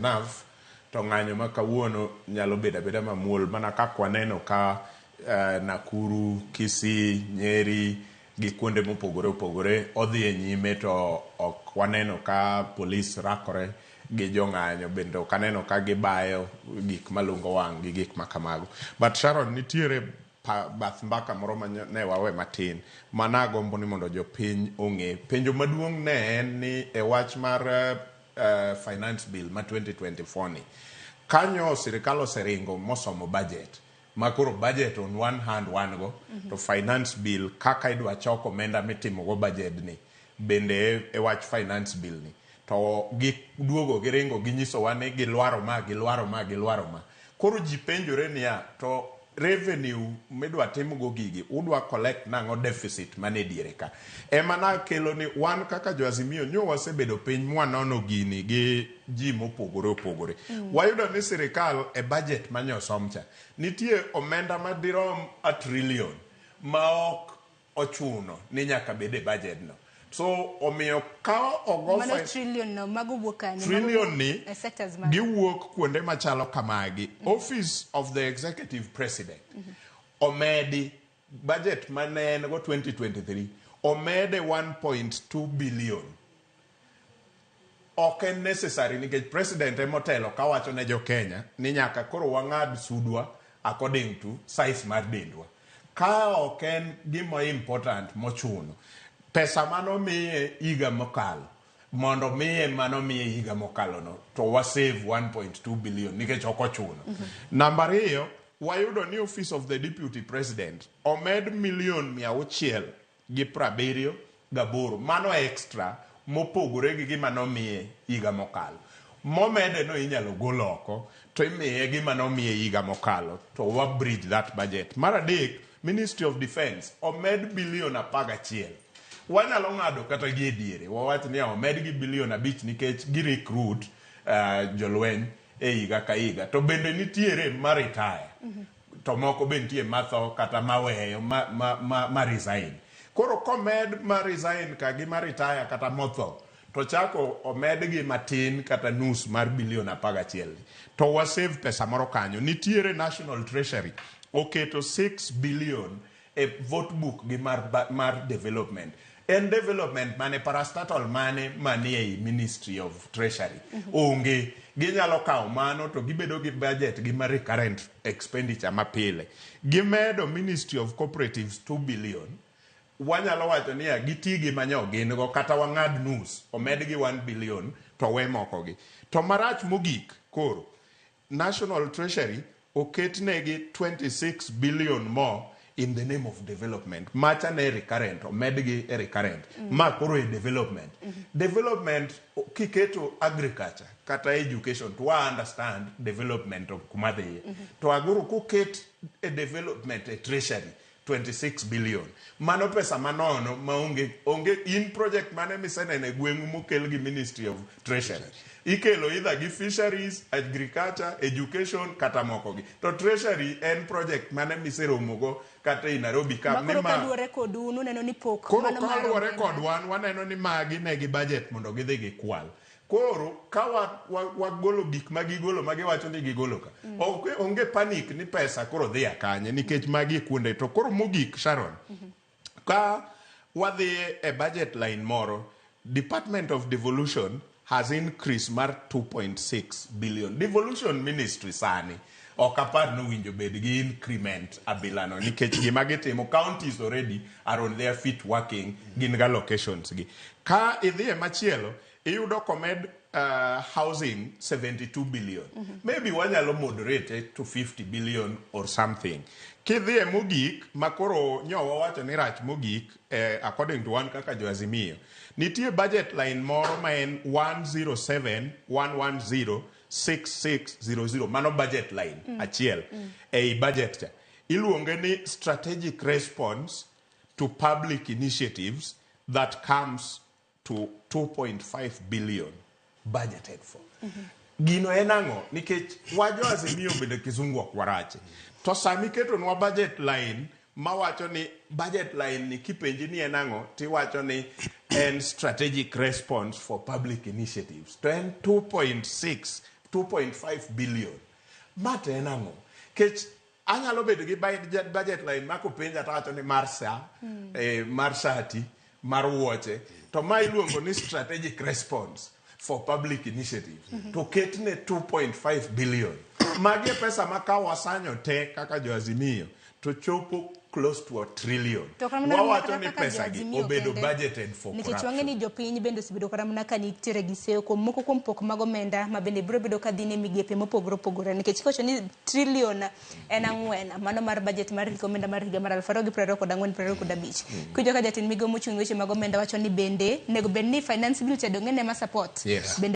Enough to ng'anyo ma kawuono nyalo bedo abeda mamuol mana kaka waneno ka Nakuru, Kisii, Nyeri gi kuonde mopogore opogore odhi e nyime to ok waneno ka polis rakore gi jong'anyo bende ok aneno ka gibayo gik malungo wang' gi gik ma kamago. But Sharon nitiere bath mbaka moro ma ne wawe matin ma nagombo ni mondo jopiny ong'e. Penjo maduong' ne en ni e wach mar finance bill ma 2024 ni kanyo sirikal oseringo mosomo budget ma koro budget on one hand wan go to finance bill kaka idwa chok omenda mitimo go budget ni bende e wach finance bill ni to giduogo giringo ginyisowa ni gilwaro ma, gilwaro ma, gilwaro ma. Koro ji penjore niya, to revenue midwa timgo gigi udwa collect nang'o deficit mane diere ka? Ema nakelo ni wan kaka jo Azimio nyo wasebedo piny mwanono gini gi ji mopogore opogore. Wayudo ni sirikal e budget manyosom cha nitie omenda madirom a trillion ma ok ochuno ni nyaka bed e budget no. So omiyo ka ogo Mano trillion no mago wuok kanye? Trillion ni e sectors mag giwuok kuonde machalo kamagi. Office of the Executive President omedi budget mane en go 2023 omede 1.2 billion. Ok en necessary nikech president emotelo kawacho ne jo Kenya ni nyaka koro wang'ad sudwa according to size mar dendwa. Ka ok en gima important mochuno, pesa manomiye higa mokalo mondo miye manomiye higa mokalo no to wa save 1.2 billion nikech ok ochuno. Namba ariyo, wayudo ni Office of the Deputy President omed milion 678, mano extra mopogore gi gima nomiye higa mokalo. Momede no inyalo gol oko to imiye gima nomiye higa mokalo to wa bridge that budget. Mar adek, Ministry of Defence omed bilion 11. Wanyalo ng'ado kata gi e diere, wawach ni omed gi bilion 5 nikech gi recruit jolweny e higa ka higa. To bende nitiere ma retire. To moko be nitie matho kata maweyo ma resign. Koro komed ma resign ka gi ma retire kata motho to chako omed gi matin kata nus mar bilion 11 to wa save pesa moro kanyo. Nitiere National Treasury oketo 6 billion e vote book gi mar development. En development mane, parastatal mane manie ei Ministry of Treasury? Onge. Ginyalo kawo mano to gibedo gi budget gi mar recurrent expenditure mapile. Gimedo Ministry of Cooperatives 2 billion. Wanyalo wacho niya giti gi manyo gin go kata wang'ad nus omed gi 1 billion to we moko gi. To marach mogik koro National Treasury oketnegi 26 billion more in the name of development. Macha ne recurrent, omedgi e recurrent. Ma koro e development. Development kiketo agriculture kata education to wa understand development of kuma dhiye. To aguru koket e development e treasury 26 billion. Mano pesa manono ma onge in project mane miseneno e gweng'u mokel gi Ministry of Treasury. Ikelo either gi fisheries, agriculture, education kata moko gi. To treasury en project mane miseromo go kata ei Nairobi ka Ma koro kaluwore kodu uneno ni pok koro kaluwore kod wan waneno ni magi ne gi budget mondo gidhi gikwal. Koro ka wagolo gik ma gigolo ma giwacho ni gigolo ka, onge panic ni pesa koro dhi akanye nikech magi e kuonde. To koro mogik Sharon, ka wadhi e budget line moro, Department of Devolution has increase mar 2.6 billion. Devolution Ministry sani ok apar ni owinjo bed gi increment abilano nikech gima gitimo, counties already are on their feet working, gin ga locations gi. Ka idhi e machielo iyudo komed housing 72 billion. Maybe wanyalo moderate it to 50 billion or something. Kidhi e mogik makoro nyo wawacho ni rach mogik according to wan kaka jo Azimio, nitie budget line moro ma en 107 110 6600, mano budget line achiel ei budget cha iluonge ni strategic response to public initiatives that comes to 2.5 billion budgeted for. Gino en ang'o? Nikech wajo Azimio bende kizungu ok warache. To sami ketonwa budget line mawacho ni budget line ni kipenji ni en ang'o tiwacho ni en strategic response for public initiatives to en 2.6. 2.5 billion. Ma to en ang'o? Kech anyalo bedo gi budget line ma kopenja to awacho ni mar sa, mar shati, mar wuoche. To ma iluongo ni strategic response for public initiatives. To ketne 2.5 billion. Magi e pesa ma ka wasanyo te kaka jo Azimio to chopo close to a trillion. To kata mana Wawacho kata ni kaka pesa gi jo-Azimio obedo kende, budgeted for nikech wang'e corruption. ni jopiny bende osebedo kata mana ka nitiere gi seyo kuom moko kuom pok mag omenda ma bende biro bedo ka dhi ne migepe mopogore opogore nikech kiwacho ni trillion en 4 mano mar budget mar hik omenda mar higa mar 2024 25. Kiwinjo ka jatend migawo mochung' ne weche mag omenda wacho ni bende onego bed ni finance bill cha dong' en ema support. Yes. Bende